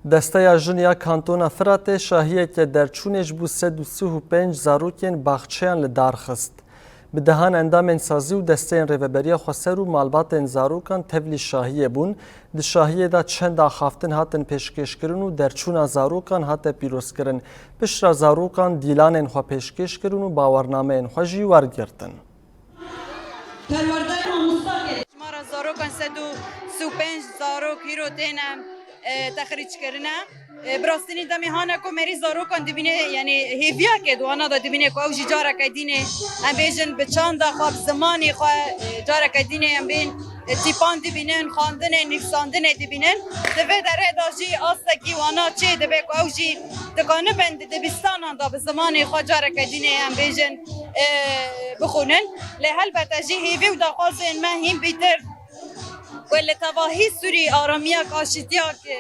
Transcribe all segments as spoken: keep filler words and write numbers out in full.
Desteya Jin ya Kantona Firatê şahiyeke derçûnê ji bo sed û sî û pênc zarokên baxçeyan li dar xist. Bi dehan endamên sazî û desteyên Rêveberiya Xweser û malbatên zarokan tevlî şahiyê bûn. Di şahiyê de çend axaftin hatin pêşkêşkirin û derçûna zarokan hate pîrozkirin. Piştre zarokan dîlanên xwe pêşkêş kirin û bawernameyên xwe jî wergirtin. Perwerdeyê mamosta kir. Jimara zarokan sed û sî û pênc zarok îro têne, e, texrîc kirine. E, bi rastînî demê hane ku merî zarokan dibîne, yanî hêviyeke di wana de dibîne ku ew jî careke dînê, em bêjin bi çanda xwe, bi zimanê xwe, e, careke dînê em bên, e, tîpan dibînin, xwendinê, nivîsandinê dibînin. Di vê derê de jî astekî wana çê dibe ku ew jî dikanibin di dibistanan de bi zimanê xwe careke dînê em bêjin, e, bixwînin. Lê helbete jî hêvî û daxwazên me hîn bîtir ku li tevahî Sûrî aramiyak, aşîtiyak, e,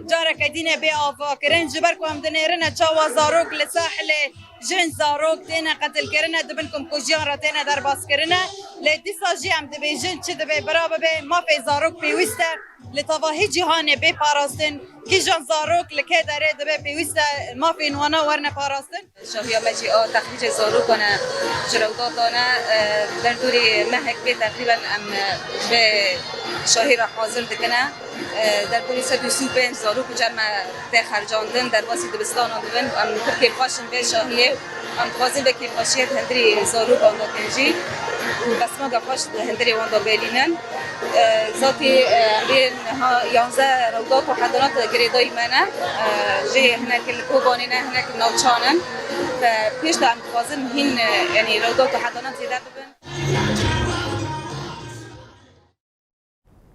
careke dînê bê avakirin. Ji ber ku em dinêrine çawa zarok li sahilê jin zarok têne qetilkirine, di bin komkujiyan re têne derbas kirine. Lê dîsa jî em dibêjin çi dibe bira bibe, mafê zarok pêwîst e li tevahî cîhanê bê parastin. Kîjan zarok li kê derê dibe pêwîst e mafên wana werne parastin? Şahiya me jî a texrîcê zarokan e ji Rewdatan e, e, derdorê mehek bê teqrîben em, e, vê şahî re hazir dikine. E, derdorê sed û sî û pênc zarok û cem me tê xercandin, derbasî dibistanan dibin. Em pir kêfxweş in vê şahiyê. Em dixwazin vê kêfxweşiyê di hundirê zarokan de kin jî û besmega xweş di hundirê wan de bêlînin. E, zatî, e, em bê niha yanzdeh Rewdat û Hedanat girêdayî me ne. E, jê hinek li Kobanê ne, hinek li navçan in. Ve pêş de em dixwazin hîn, e, yanî Rewdat û Hedanat zêde bibin.